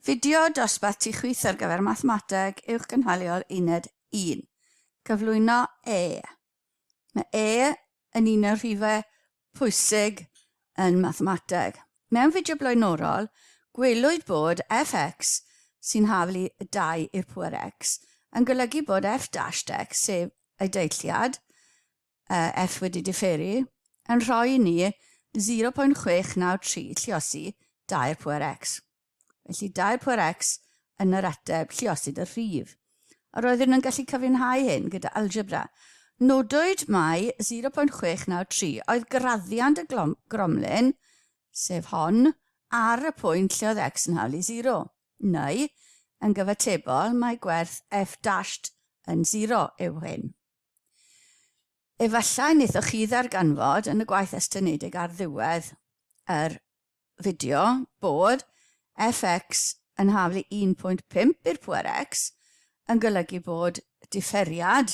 Fideo dosbarth tu chwith ar gyfer Mathemateg Uwchgynhaliol Uned 1. Cyflwyno E. Mae E yn un o'r rhifau pwysig yn mathemateg. Mewn fideo blaenorol, gwelwyd bod fx sy'n haflu 2 i'r pŵer x yn golygu bod f dashed x, sef ei deilliad, F wedi diferu, yn rhoi i ni 0.693 lliosi 2 i'r pŵer x. Felly 2 i'r pŵer x yn yr ateb lliosid y rhif. A roeddwn yn gallu cyfiawnhau hyn gyda algebra. Nodwyd mai 0.693 oedd graddiant y gromlin, sef hon, ar y pwynt lle oedd x yn hawl i 0. Neu, yn gyfatebol, mae gwerth f dashed yn 0 yw hyn. Efallai wnaethoch chi ddarganfod yn y gwaith estynedig ar ddiwedd yr fideo bod fx yn haflu 1.5 i'r pŵer x yn golygu bod diferiad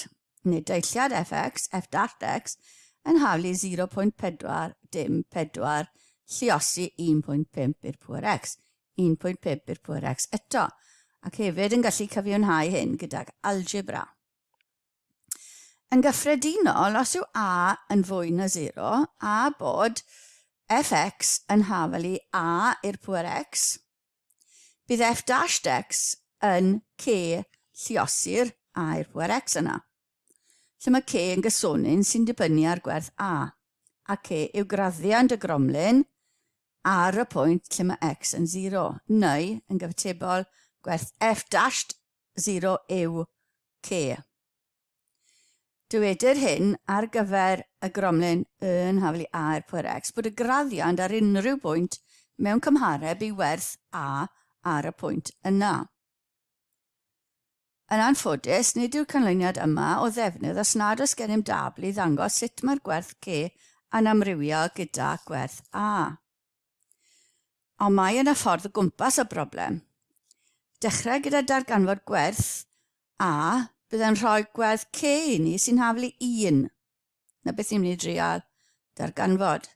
neu deilliad fx, f dart x, yn haflu 0.4 lliosi 1.5 i'r pŵer x, 1.5 i'r pŵer x eto, ac hefyd yn gallu cyfiawnhau hyn gydag algebra. Yn gyffredinol, os yw a yn fwy na 0, a bod fx yn hafal i a i'r pŵer x, bydd f dashed x yn c lliosi'r a i'r pŵer x yna. Lle mae c yn gysonyn sy'n dibynnu ar gwerth a, a c yw graddiant y gromlin ar y pwynt lle mae x yn 0, neu, yn gyfatebol, gwerth f dashed 0 yw C. Dywedir hyn ar gyfer y gromlin Y yn haflu A i'r pwer X bod y graddiant ar unrhyw bwynt mewn cymhareb i werth A ar y pwynt yna. Yn anffodus, nid yw'r canlyniad yma o ddefnydd os nad oes gennym dabl i ddangos sut mae'r gwerth C yn amrywio gyda gwerth A. Ond mae yna ffordd o gwmpas y broblem. Dechrau gyda darganfod gwerth A, bydd yn rhoi gwerth C i ni sy'n haflu 1. Na beth ni'n mynd i drial darganfod.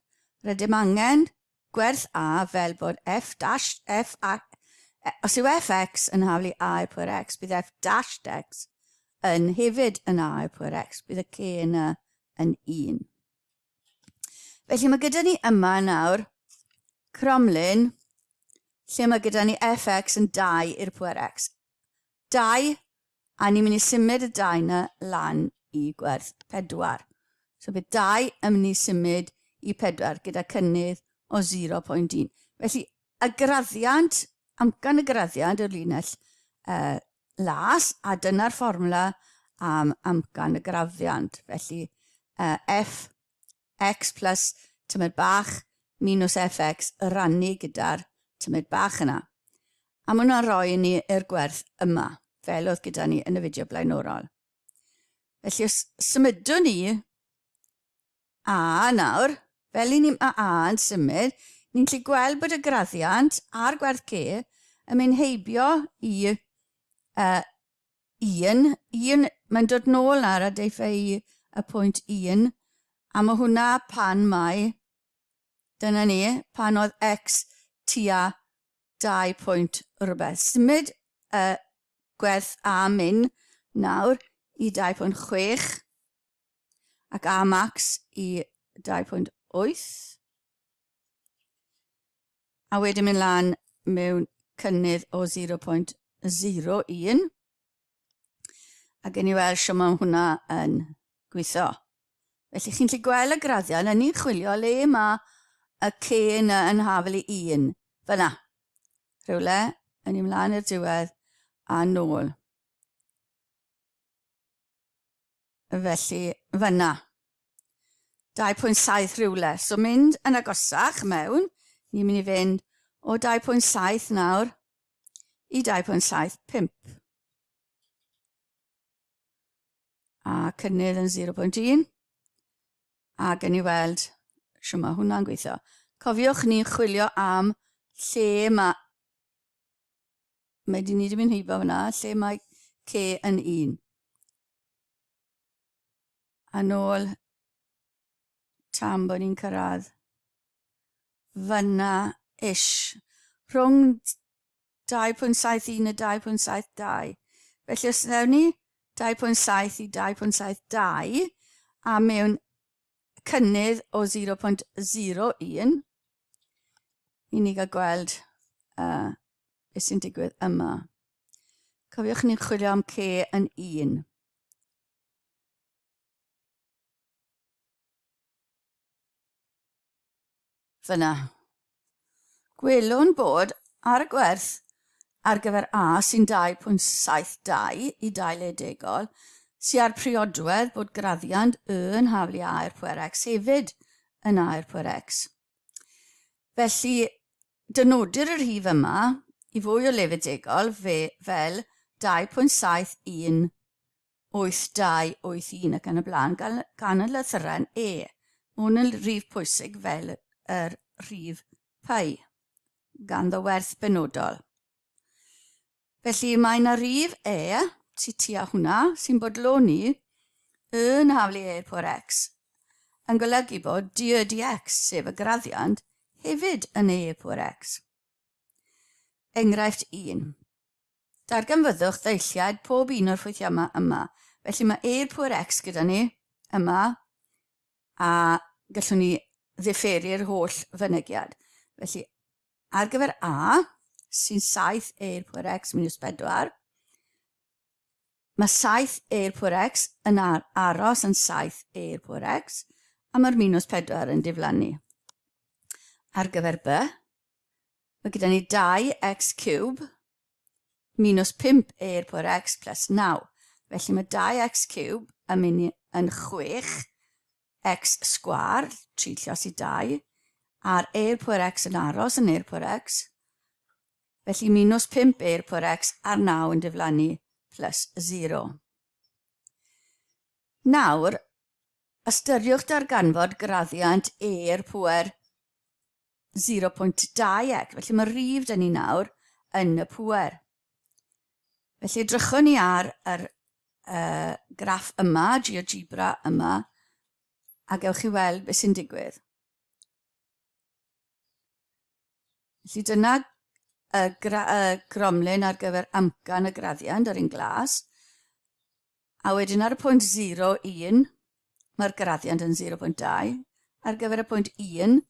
Rydym angen gwerth A fel bod F dash F a, e, os yw fx yn haflu A i'r pwer X, bydd F dash X yn hefyd yn A i'r pwer X. Bydd y C yna yn 1. Felly mae gyda ni yma nawr cromlin lle mae gyda ni fx yn 2 i'r pwer x. 2, a ni'n mynd i symud y 2 yna lan i gwerth 4. So bydd 2 yn mynd i symud i 4 gyda cynnydd o 0.1. Felly y graddiant, amcan y graddiant yw'r linell uh, las, a dyna'r fformwla am amcan y graddiant. Felly uh, f x plus tymed bach minus fx rannu gyda'r tymed bach yna. A mae hwnna'n rhoi ni i'r gwerth yma, fel oedd gyda ni yn y fideo blaenorol. Felly os symudwn ni A nawr, fel i ni, mae A yn symud, ni'n gallu gweld bod y graddiant a'r gwerth C yn mynd heibio i uh, 1, 1, mae'n dod nôl nawr a deiff e i y pwynt 1, a mae hwnna pan mae, dyna ni, pan oedd x tua 2 pwynt rhywbeth. Symud y gwerth A min nawr i 2.6 ac A max i 2.8 a wedyn mynd lan mewn cynnydd o 0.01 a gen i weld sio mae hwnna yn gweithio. Felly chi'n gallu gweld y graddiau, na ni'n chwilio le mae y C yna yn hafel i 1. Fyna. Rhywle, yn i mlaen i'r diwedd a nôl. Felly, fyna. 2.7 rhywle. So mynd yn agosach mewn, ni'n mynd i fynd o 2.7 nawr i 2.75. A cynnydd yn 0.1. A gen i weld sut mae hwnna'n gweithio. Cofiwch, ni'n chwilio am lle mae Mae di ni wedi mynd heibio fyna, lle mae C yn 1. A nôl tan bod ni'n cyrraedd fyna ish. Rhwng 2.71 a 2.72. Felly os wnawn ni 2.7 i 2.72 a mewn cynnydd o 0.01, i ni gael gweld beth sy'n digwydd yma. Cofiwch ni'n chwilio am C yn 1. Fyna. Gwelwn bod ar y gwerth ar gyfer A sy'n 2.72 i 2 le degol, sy â'r priodwedd bod graddiant Y yn haflu A i'r pwer X hefyd yn A i'r pwer X. Felly, dynodir y rhif yma i fwy o lefydd degol fe fel 2.71 8281 ac yn y blaen gan, gan y lythyren E. Mae hwn yn rhif pwysig fel yr rhif pi, ganddo werth benodol. Felly mae yna rif E, sy tua hwnna, sy'n bodloni yn haflu E pwer X, yn golygu bod d y dx, sef y graddiant, hefyd yn E pwer X. Enghraifft 1. Darganfyddwch ddeilliad pob un o'r ffwythiamau yma. Felly mae e i'r pŵer x gyda ni yma, a gallwn ni ddifferu'r holl fynegiad. Felly, ar gyfer A, sy'n 7 e i'r pŵer x minus 4, mae 7 e i'r pŵer x yn ar aros yn 7 e i'r pŵer x, a mae'r minus 4 yn diflannu. Ar gyfer B, Mae gyda ni 2x ciwb minus 5 e i'r pwer x plus 9. Felly mae 2x ciwb yn mynd yn 6 x sgwar, 3 llos i 2, a'r e i'r pwer x yn aros yn e i'r pwer x. Felly minus 5 e i'r pwer x a'r 9 yn diflannu plus 0. Nawr, ystyriwch darganfod graddiant e i'r pwer 0.2 ec. Felly mae rif dyn ni nawr yn y pŵer. Felly edrychwn ni ar yr graff yma, GeoGebra yma, a gewch chi weld beth sy'n digwydd. Felly dyna y, y gromlin ar gyfer amcan y graddiant yr un glas. A wedyn ar y pwynt 0, 1, mae'r graddiant yn 0.2. Ar gyfer y pwynt 1,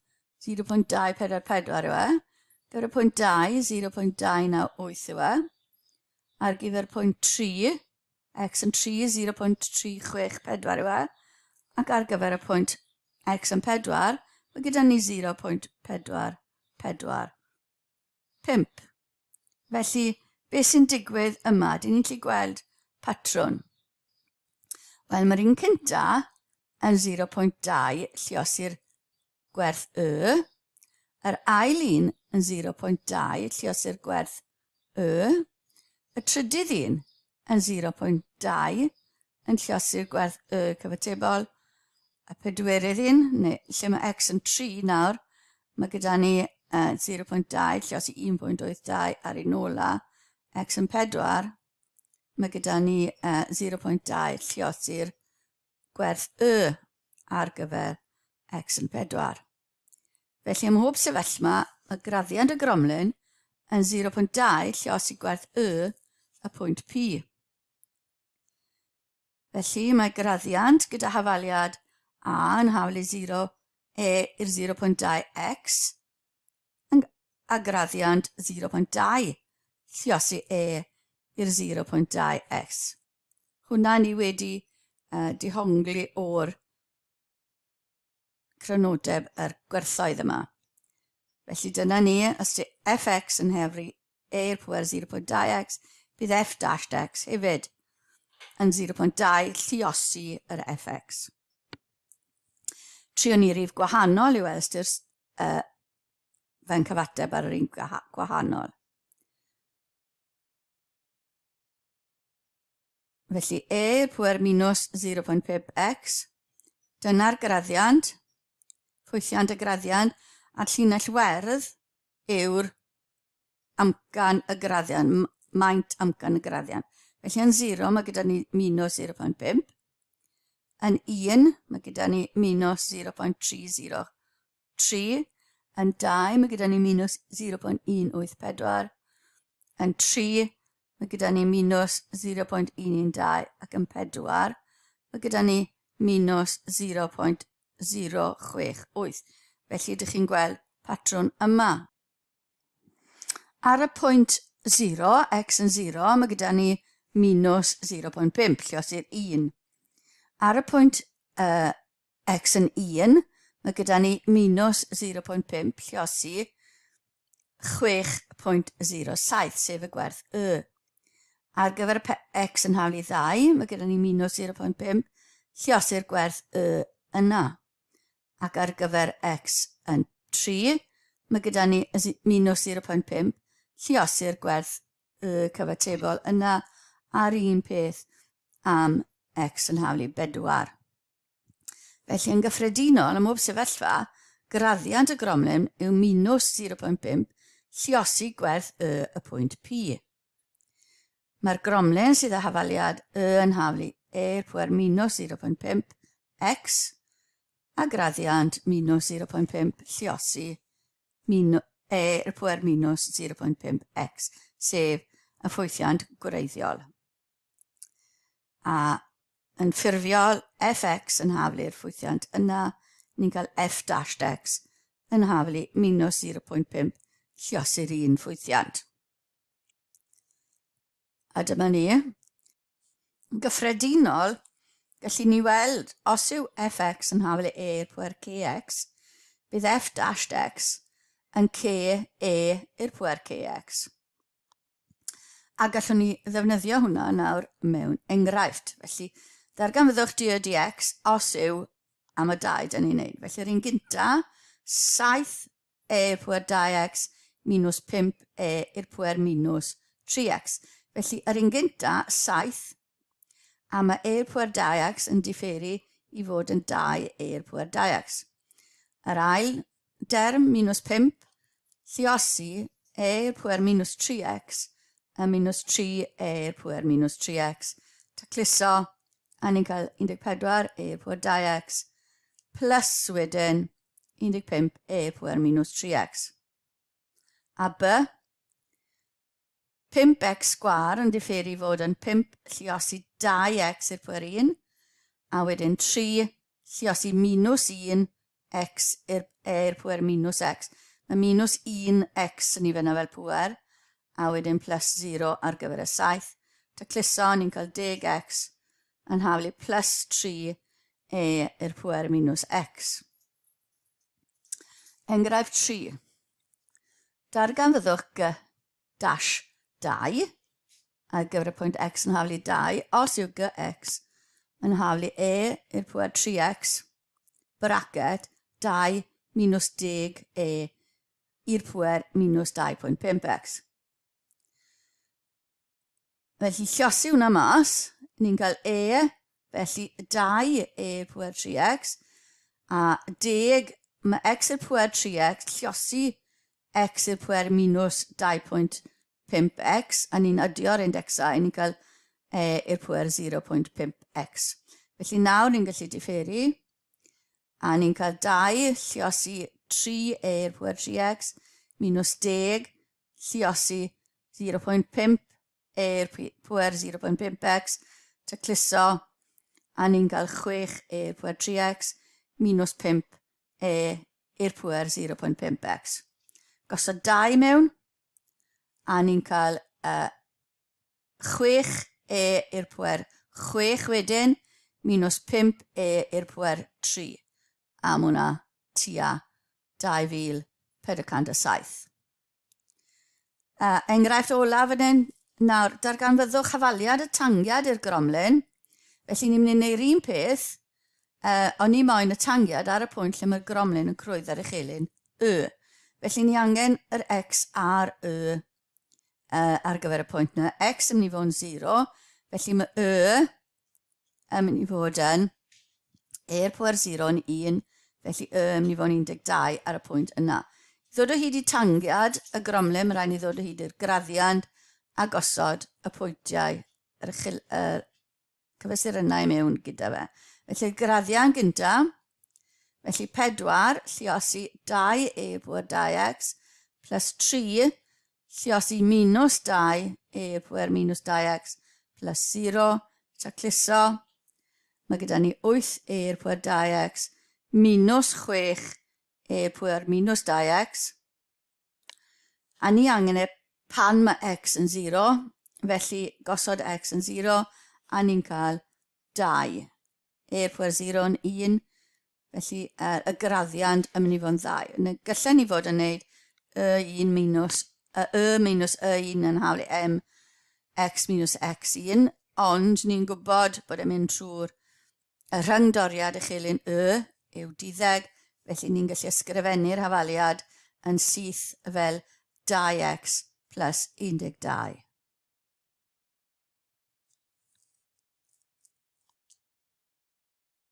0.244 yw e. Ar gyfer y pwynt 2, 0.298 yw e. Ar gyfer pwynt 3, x yn 3, 0.364 yw e. Ac ar gyfer y pwynt x yn 4, mae gyda ni 0.445. Felly, beth sy'n digwydd yma? Dyn ni'n gallu gweld patrwn. Wel, mae'r un cynta yn 0.2 lliosi'r gwerth y. Yr ail un yn 0.2 lliosi'r gwerth y. Y trydydd un yn 0.2 yn lliosi'r gwerth y cyfatebol. Y pedwerydd un, neu lle mae x yn 3 nawr, mae gyda ni 0.2 lliosi 1.82 ar un ola, x yn 4, mae gyda ni 0.2 lliosi'r gwerth y ar gyfer x yn 4. Felly ym mhob sefyllfa, mae graddiant y gromlin yn 0.2 lliosi gwerth y y pwynt P. Felly mae graddiant gyda hafaliad A yn hafal i 0, E i'r 0.2 x, a graddiant 0.2 lliosi E i'r 0.2 x. Hwna ni wedi dihongli o'r crynodeb yr gwerthoedd yma. Felly dyna ni, os di fx yn hefri e i'r pwer 0.2x, bydd f dashed x hefyd yn 0.2 lliosi yr fx. Trio ni rif gwahanol i weld ystyr fe'n cyfateb ar yr un gwahanol. Felly e i'r pŵer minus 0.5x. Dyna'r graddiant, ffwythiant y graddiant, a'r llinell werdd yw'r amcan y graddiant, maint amcan y graddiant. Felly yn 0 mae gyda ni minus 0.5. Yn 1 mae gyda ni minus 0.303. Yn 2 mae gyda ni minus 0.184. Yn 3, mae gyda ni minus 0.112 ac yn 4, mae gyda ni minus 0.068. Felly, ydych chi'n gweld patrwn yma. Ar y pwynt 0, x yn 0, mae gyda ni minus 0.5, lliosi'r 1. Ar y pwynt uh, x yn 1, mae gyda ni minus 0.5 lliosi 6.07, sef y gwerth y. Ar gyfer y x yn hawl i 2, mae gyda ni minus 0.5 lliosi'r gwerth y yna. Ac ar gyfer x yn 3, mae gyda ni minus 0.5 lliosi'r gwerth y cyfatebol yna a'r un peth am x yn hawl i 4. Felly yn gyffredinol, ym mhob sefyllfa, graddiant y gromlin yw minus 0.5 lliosi gwerth y y pwynt P. Mae'r gromlin sydd â hafaliad y yn haflu e i'r pwer minus 0.5 x a graddiant minus 0.5 lliosi min, e i'r pwer minus 0.5 x, sef y ffwythiant gwreiddiol. A yn ffurfiol, fx yn haflu'r ffwythiant yna, ni'n cael f dashed x yn haflu minus 0.5 lliosi'r un ffwythiant. A dyma ni. Yn gyffredinol, gallu ni weld os yw fx yn haflu e i'r pwer kx, bydd f dashed x yn k e i'r pwer kx. A gallwn ni ddefnyddio hwnna nawr mewn enghraifft. Felly, darganfyddwch d o dx os yw am y dau dyn ni'n neud. Felly, yr un gynta, 7 e i'r pwer 2x minus 5 e i'r pwer minus 3x. Felly, yr un gynta, 7, a mae e i'r pwer 2x yn diferu i fod yn 2 e i'r pwer 2x. Yr ail derm minus 5, lluosi e i'r pwer minus 3x a minus 3 e i'r pwer minus 3x. Tacluso, a ni'n cael 14 e i'r pwer 2x plus wedyn 15 e i'r pwer minus 3x. A B, 5x sgwâr yn diferu fod yn 5 lluosi 2x i'r pwer 1, a wedyn 3 lluosi minus 1 x i'r e i'r pwer minus x. Mae minus 1x yn ei fyna fel pwer, a wedyn plus 0 ar gyfer y 7. Tacluso, ni'n cael 10x yn haflu plus 3 e i'r pwer minus x. Enghraifft 3. Darganfyddwch g dash 2 ar gyfer y pwynt x yn haflu 2 os yw gx yn haflu e i'r pwer 3x bracket 2 minus 10 e i'r pwer minus 2.5x. Felly llosi hwnna mas, ni'n cael e, felly 2 e pwer 3x, a deg, mae x i'r pwer 3x, llosi x i'r pwer minus 2.5x, a ni'n adio'r indexau, ni'n cael e i'r pwer 0.5x. Felly nawr ni'n gallu diferu, a ni'n cael 2 lliosi 3 e i'r pwer 3x minus 10 lluosi 0.5 e i'r pwer 0.5x, tacluso, a ni'n cael 6 e i'r pwer 3x minus 5 e i'r pwer 0.5x. Gosod 2 mewn, a ni'n cael uh, 6 e i'r pwer 6 wedyn, minus 5 e i'r pwer 3. A mae hwnna tua 2407. Uh, enghraifft olaf fan hyn, nawr, darganfyddwch hafaliad y tangiad i'r gromlin. Felly ni'n mynd i wneud yr un peth, uh, ond ni moyn y tangiad ar y pwynt lle mae'r gromlin yn crwyd ar uchelyn y. Felly ni angen yr x a'r y uh, ar gyfer y pwynt yna. X yn mynd i fod yn 0, felly mae y yn mynd i fod yn e i'r pwer 0 yn 1, felly y yn mynd i fod yn 12 ar y pwynt yna. I ddod o hyd i tangiad y gromlin, mae rhaid ni ddod o hyd i'r graddiant a gosod y pwyntiau, yr, uchel, yr cyfesurynnau mewn gyda fe. Felly graddiant gynta, felly 4 lliosi 2 e pwer 2x plus 3 Lliosi minus 2 e i'r pwer minus 2x plus 0, tacluso. Mae gyda ni 8 e i'r pwer 2x minus 6 e i'r pwer minus 2x. A ni angen e pan mae x yn 0, felly gosod x yn 0, a ni'n cael 2. E i'r pwer 0 yn 1, felly y graddiant yn mynd i fod yn ddau. Neu gallen ni fod yn neud y 1 minus, y minus y 1 yn hawl i m x minus x1, ond ni'n gwybod bod e'n mynd trwy'r y rhyngdoriad echelin y yw duddeg, felly ni'n gallu ysgrifennu'r hafaliad yn syth fel 2x plus 12.